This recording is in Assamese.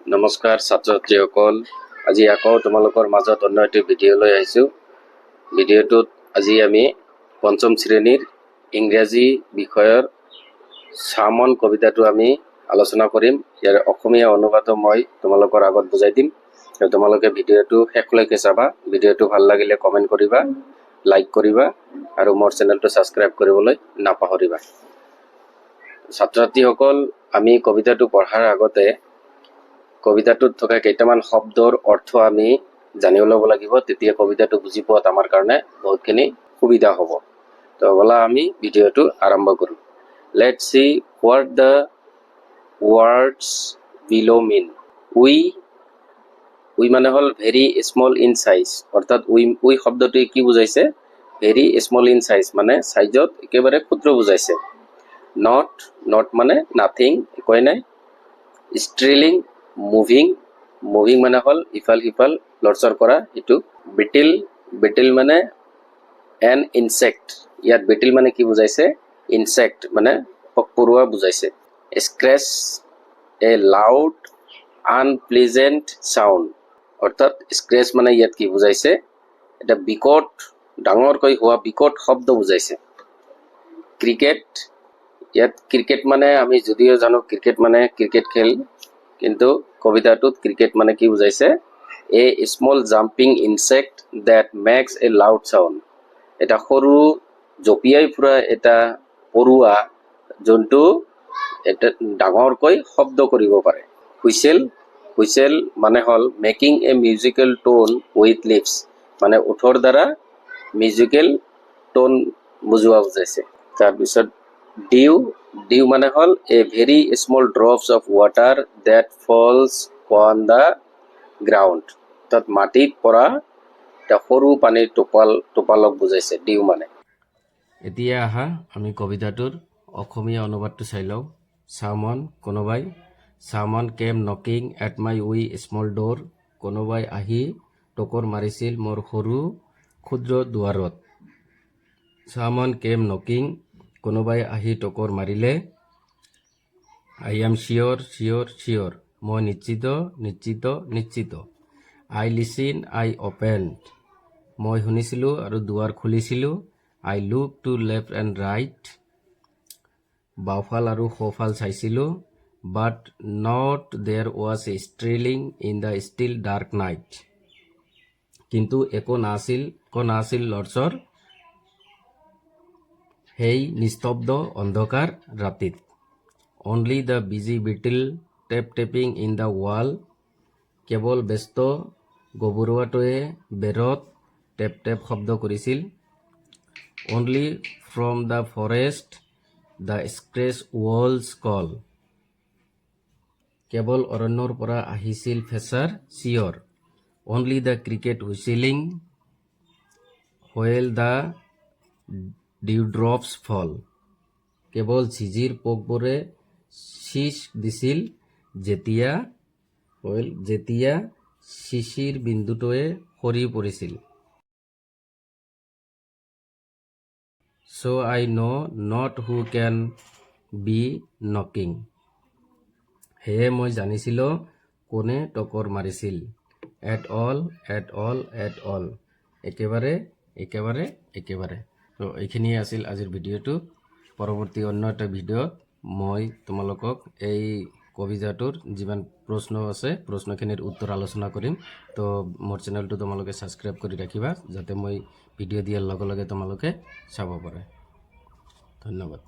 নমস্কাৰ ছাত্ৰ ছাত্ৰীসকল, আজি আকৌ তোমালোকৰ মাজত অন্য এটি ভিডিঅ' লৈ আহিছোঁ। ভিডিঅ'টোত আজি আমি পঞ্চম শ্ৰেণীৰ ইংৰাজী বিষয়ৰ চামৱান কবিতাটো আমি আলোচনা কৰিম। ইয়াৰ অসমীয়া অনুবাদো মই তোমালোকৰ আগত বুজাই দিম। আৰু তোমালোকে ভিডিঅ'টো শেষলৈকে চাবা। ভিডিঅ'টো ভাল লাগিলে কমেণ্ট কৰিবা, লাইক কৰিবা আৰু মোৰ চেনেলটো ছাবস্ক্ৰাইব কৰিবলৈ নাপাহৰিবা। ছাত্ৰ ছাত্ৰীসকল, আমি কবিতাটো পঢ়াৰ আগতে কবিতাটোত থকা কেইটামান শব্দৰ অৰ্থ আমি জানিব ল'ব লাগিব। তেতিয়া কবিতাটো বুজি পোৱাত আমাৰ কাৰণে বহুতখিনি সুবিধা হ'ব। তো ব'লা, আমি ভিডিঅ'টো আৰম্ভ কৰোঁ। Let's see what the words below mean. Wee. Wee মানে হ'ল ভেৰি স্মল ইন চাইজ। অৰ্থাৎ উই উই শব্দটোৱে কি বুজাইছে? ভেৰি স্মল ইন চাইজ মানে চাইজত একেবাৰে ক্ষুদ্ৰ বুজাইছে। Not. Not মানে নাথিং, একোৱেই নাই। Stirring, moving. মুভিং মানে হ'ল ইফাল সিফাল লৰচৰ কৰা সেইটো। বিটিল। বিটিল মানে এন ইনচেক্ট। ইয়াত বিটিল মানে কি বুজাইছে? ইনচেক্ট মানে পোক পৰুৱা বুজাইছে। Scratch, a loud unpleasant sound. অৰ্থাৎ স্ক্ৰেচ মানে ইয়াত কি বুজাইছে? এটা বিকট, ডাঙৰকৈ হোৱা বিকট শব্দ বুজাইছে। ক্ৰিকেট। ইয়াত ক্ৰিকেট মানে আমি যদিও জানো ক্ৰিকেট মানে ক্ৰিকেট খেল, কিন্তু কবিতাটোত ক্ৰিকেট মানে কি বুজাইছে? A small jumping insect that makes a loud sound. এটা সৰু জঁপিয়াই ফুৰা এটা পৰুৱা, যোনটো এটা ডাঙৰকৈ শব্দ কৰিব পাৰে। হুইচেল। হুইচেল মানে হ'ল making a musical tone with lips, মানে ওঠৰ দ্বাৰা মিউজিকেল টোন বজোৱা বুজাইছে। তাৰপিছত ডিউ। ডিউ মানে হ'ল a very small drops of water that falls on the ground. অৰ্থাৎ মাটিত পৰা এটা সৰু পানীৰ টোপালক বুজাইছে ডিউ মানে। এতিয়া আহা, আমি কবিতাটোৰ অসমীয়া অনুবাদটো চাই লওঁ। চামৱান, কোনোবাই। Someone came knocking at my wee small door. কোনোবাই আহি টকৰ মাৰিছিল মোৰ সৰু ক্ষুদ্ৰ দুৱাৰত। Someone came knocking, কোনোবাই আহি টকৰ মাৰিলে। I am sure, sure, sure. মই নিশ্চিত, নিশ্চিত, নিশ্চিত। I listened, I opened. মই শুনিছিলোঁ আৰু দুৱাৰ খুলিছিলোঁ। I looked to left and right, বাওঁফাল আৰু সোঁফাল চাইছিলোঁ। But naught there was stirring in the still dark night. কিন্তু একো নাছিল লৰচৰ সেই নিস্তব্ধ অন্ধকাৰ ৰাতিত। Only the busy beetle tap tapping in the wall. কেৱল ব্যস্ত গবৰুৱাটোৱে বেৰত টেপ টেপ শব্দ কৰিছিল। Only from the forest the scratch owl's call. কেৱল অৰণ্যৰ পৰা আহিছিল ফেঁচাৰ চিঞৰ। Only the cricket whistling while the dewdrops fall. কেৱল ঝিঝিৰ পোকবোৰে চিচ দিছিল যেতিয়া শিশিৰ বিন্দুটোৱে সৰি পৰিছিল। So I know not who can be knocking. সেয়ে মই জানিছিলোঁ কোনে টকৰ মাৰিছিল। At all, at all, at all. একেবাৰে, একেবাৰে, একেবাৰে। তো এইখিনিয়ে আছিল আজিৰ ভিডিঅ'টো। পৰৱৰ্তী অন্য এটা ভিডিঅ'ত মই তোমালোকক এই কবিতাটোৰ যিমান প্ৰশ্ন আছে, প্ৰশ্নখিনিৰ উত্তৰ আলোচনা কৰিম। তো মোৰ চেনেলটো তোমালোকে ছাবস্ক্ৰাইব কৰি ৰাখিবা, যাতে মই ভিডিঅ' দিয়াৰ লগে লগে তোমালোকে চাব পাৰে। ধন্যবাদ।